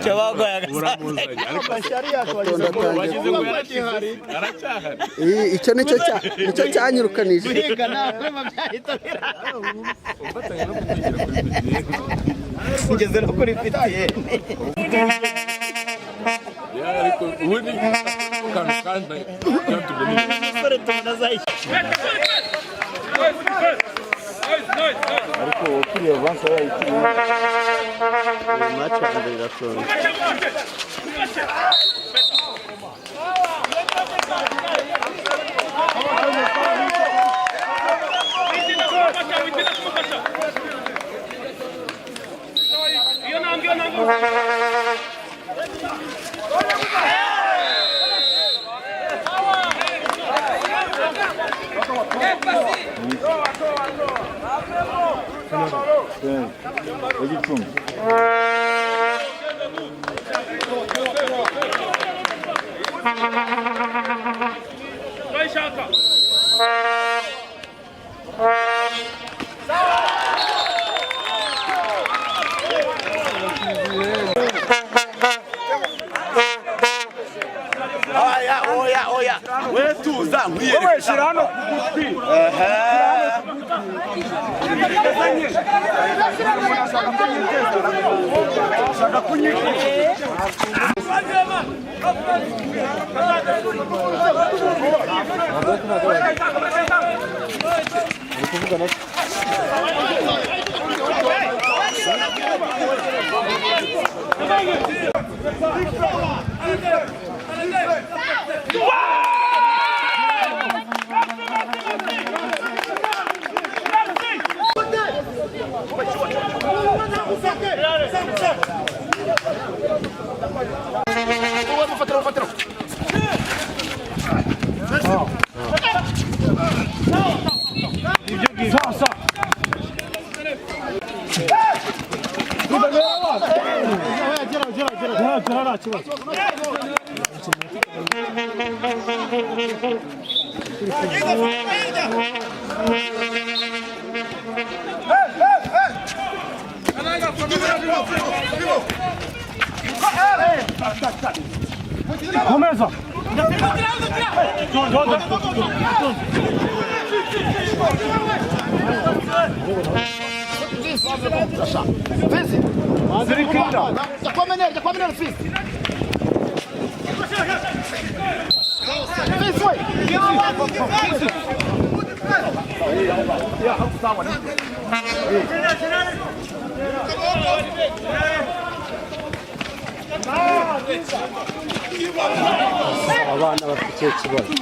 Cyo bagoye agasaza. Uramuzanye ariko wagize ngo yarashize, aracyahari. Icyo nicyo nicyo cyanyirukanije. Guhiga nawe byahita biranga. Ufatanya no kuvugira kuri Pitiyeni. Ngeze no kuri Pitiyeni. Ariko ubundi kantu kandi cyatumye niga. Umusore tubona azayishyura. Ariko ukiriye avansi yayikiriye. Match ya mbere irashoje. Wa Gicumbi. Oya, oya, oya. We tuza nkwiyereke. Wowe shyira hano ku gutwi. Ushaka kunyiteza. Komeza. Abana bafite ikihe kibazo?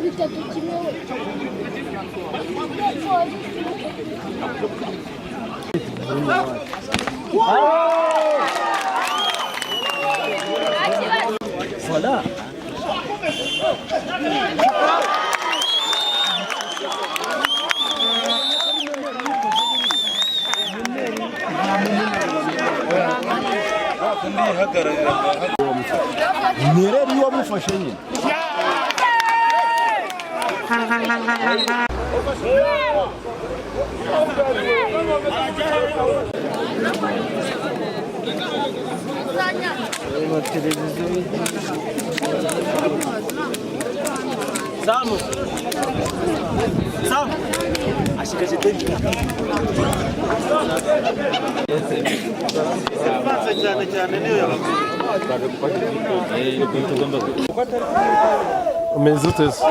Bitatu kimwe we. Nyerere wamufashe nyine. Umeze ute se?